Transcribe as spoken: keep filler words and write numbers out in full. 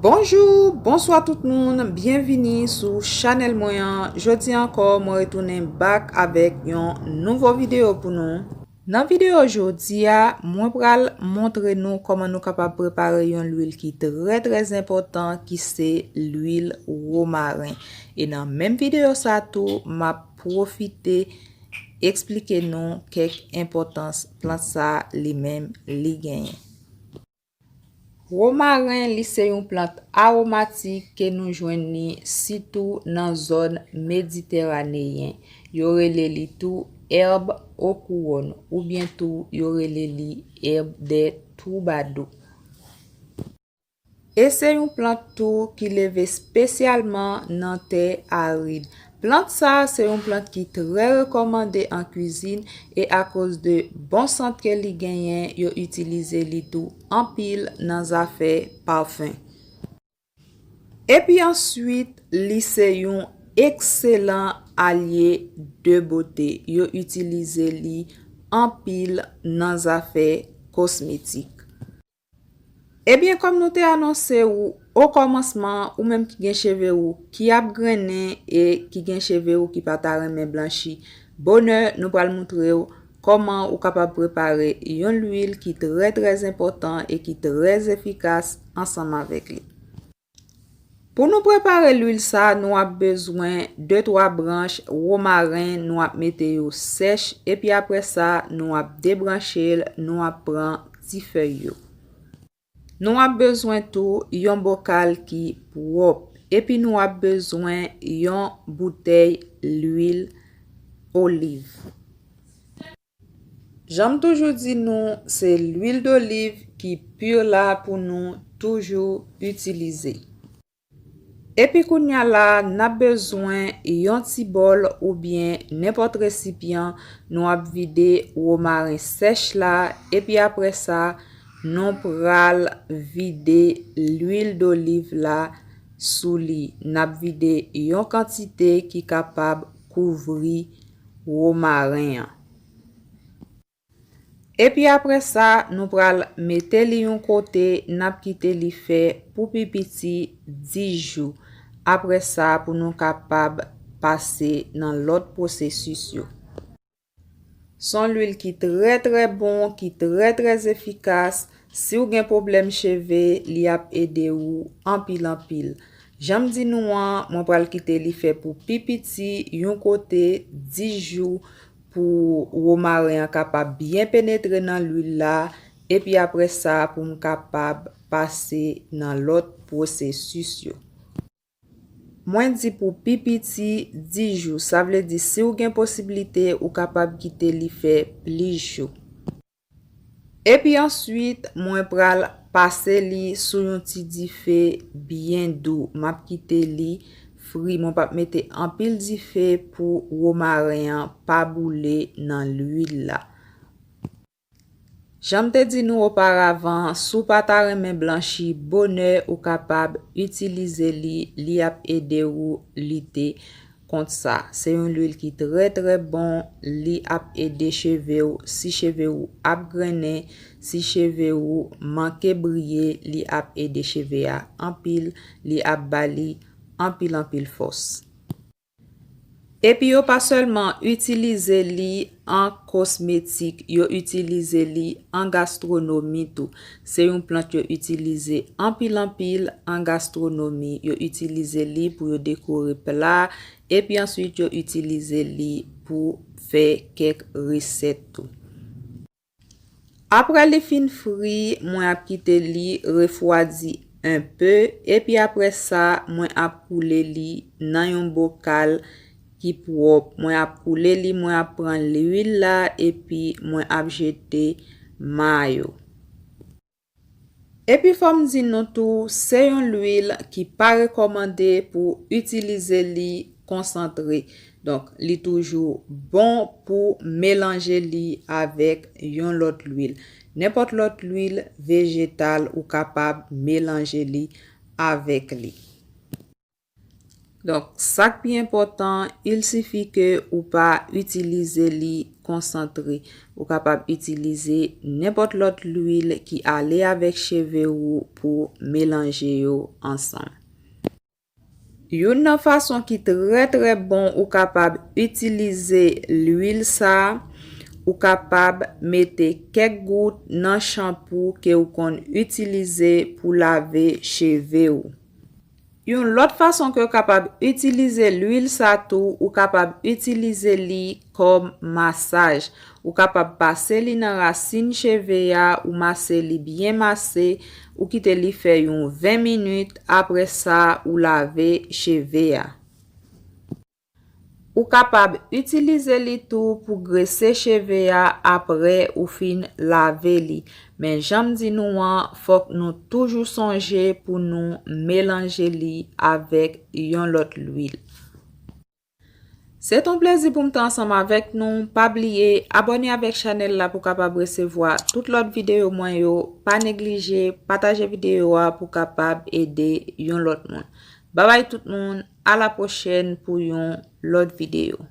Bonjou, bonswa tout moun, byenvini sou chanèl mwen an. Jodi ankò, mwen retounen back avèk yon nouvo videyo pou nou. Nan videyo jodi a, mwen pral montre nou kòman nou kapab prepare yon lwil ki trè, trè enpòtan, ki se lwil womaren. E nan menm videyo sa tou, m ap pwofite eksplike nou kèk enpòtans plant sa li menm li genyen. Womaren, li se yon plant awomatik ke nou jwenn li sitou nan zòn mediteraneyen. Yo rele li tou herbe aux couronnes, oubyen tou yo rele li herbe des troubadours. E se yon plant tou ki leve espesyalman nan tè arid. Plant sa se yon plant ki trè rekòmande an kwizin e akoz de bon sant ke li genyen, yo itilize li tou anpil nan zafè pafen. Epi answit, li se yon ekselan alye de bote. Yo itilize li anpil nan zafè kosmetik. Ebyen, kòm nou te anonse ou okòmansman, ou menm ki gen cheve ou ki ap grennen e ki gen cheve ou ki pa ta renmen blanchi, bonè nou pral montre w kòman ou kapab prepare yon lwil ki trè, trè enpòtan e ki trè efikas ansanm avèk li. Pou nou prepare lwil sa, nou ap bezwen de twa branch womaren, nou ap mete yo sèch, epi apre sa, nou ap debranche l, nou ap pran ti fèy yo. Nou ap bezwen tou yon bokal ki pwòp, epi nou ap bezwen yon boutèy lwil oliv. Jan m toujou di nou, se lwil doliv ki pur la pou nou toujou itilize. Epi kounye a la, n ap bezwen yon ti bòl oubyen nenpòt resipyan nou ap vide womaren sèch la, epi apre sa, nou pral vide lwil doliv la sou li. N ap vide yon kantite ki kapab kouvri womaren an. Epi apre sa, nou pral mete li yon kote, n ap kite li fè pou pi piti dis jou. Apre sa, pou nou kapab pase nan lòt pwosesis yo. Se yon lwil ki trè, trè bon, ki trè, trè efikas. Si w gen pwoblèm cheve, li ap ede ou anpil, anpil. Jan m di nou an, mwen pral kite li fè pou pi piti yon kote dis jou pou womaren an kapab byen penetre nan lwil la, epi apre sa pou m kapab pase nan lòt pwosesis yo. Mwen di pou pi piti dis jou, sa vle di si w gen posiblite, ou kapab kite li fè plis jou. Epi answit, mwen pral pase li sou yon ti dife byen dou. M ap kite li fri, mwen p ap mete anpil dife pou womaren an pa boule nan lwil la. Jan m te di nou oparavan, si w pa ta renmen blanchi, bonè ou kapab itilize li, li ap ede ou lite kont sa. Se yon lwil ki trè, trè bon, li ap ede cheve w. Si cheve w ap grennen, si cheve w manke briye, li ap ede cheve a anpil, li ap ba li anpil, anpil fòs. Epi yo pa sèlman itilize li an kosmetik, yo itilize li an gastwonomi tou. Se yon plant yo itilize anpil anpil an gastwonomi. Yo itilize li pou yo dekore pla, epi answit yo itilize li pou fè kèk resèt tou. Apre li fin fri, mwen ap kite li refwadi un peu, epi apre sa, mwen ap koule li nan yon bokal ki pwòp. Mwen ap koule li, mwen ap pran lwil la, epi mwen ap jete ma yo. Epi fò m di nou tou, se yon lwil ki pa rekòmande pou itilize li konsantre. Donk, li toujou bon pou melanje li avèk yon lòt lwil. Nenpòt lòt lwil vejetal ou kapab melanje li avèk li. Donk, sa k pi enpòtan, il sifi ke ou pa itilize li konsantre. Ou kapab itilize nenpòt lòt lwil ki ale avèk cheve ou pou melanje yo ansanm. Youn nan fason ki trè, trè bon ou kapab itilize lwil sa a, ou kapab mete kèk gout nan chanpou ke ou konn itilize pou lave cheve ou. Yon lòt fason ke w kapab itilize lwil sa tou, ou kapab itilize li kòm masaj. Ou kapab pase li nan rasin cheve a, ou mase li byen mase, ou kite li fè yon ven minit, apre sa, ou lave cheve a. Ou kapab itilize li tou pou grese cheve a apre ou fin lave li. Men jan m di nou an, fòk nou toujou sonje pou nou melanje li avèk yon lòt lwil. Se t on plezi pou m te ansanm avèk nou. Pa bliye abòne avèk chanèl la pou kapab resevwa tout lòt videyo mwen yo. Pa neglije pataje videyo a pou kapab ede yon lòt moun. Babay tout moun, a la pwochèn pou yon lòt videyo.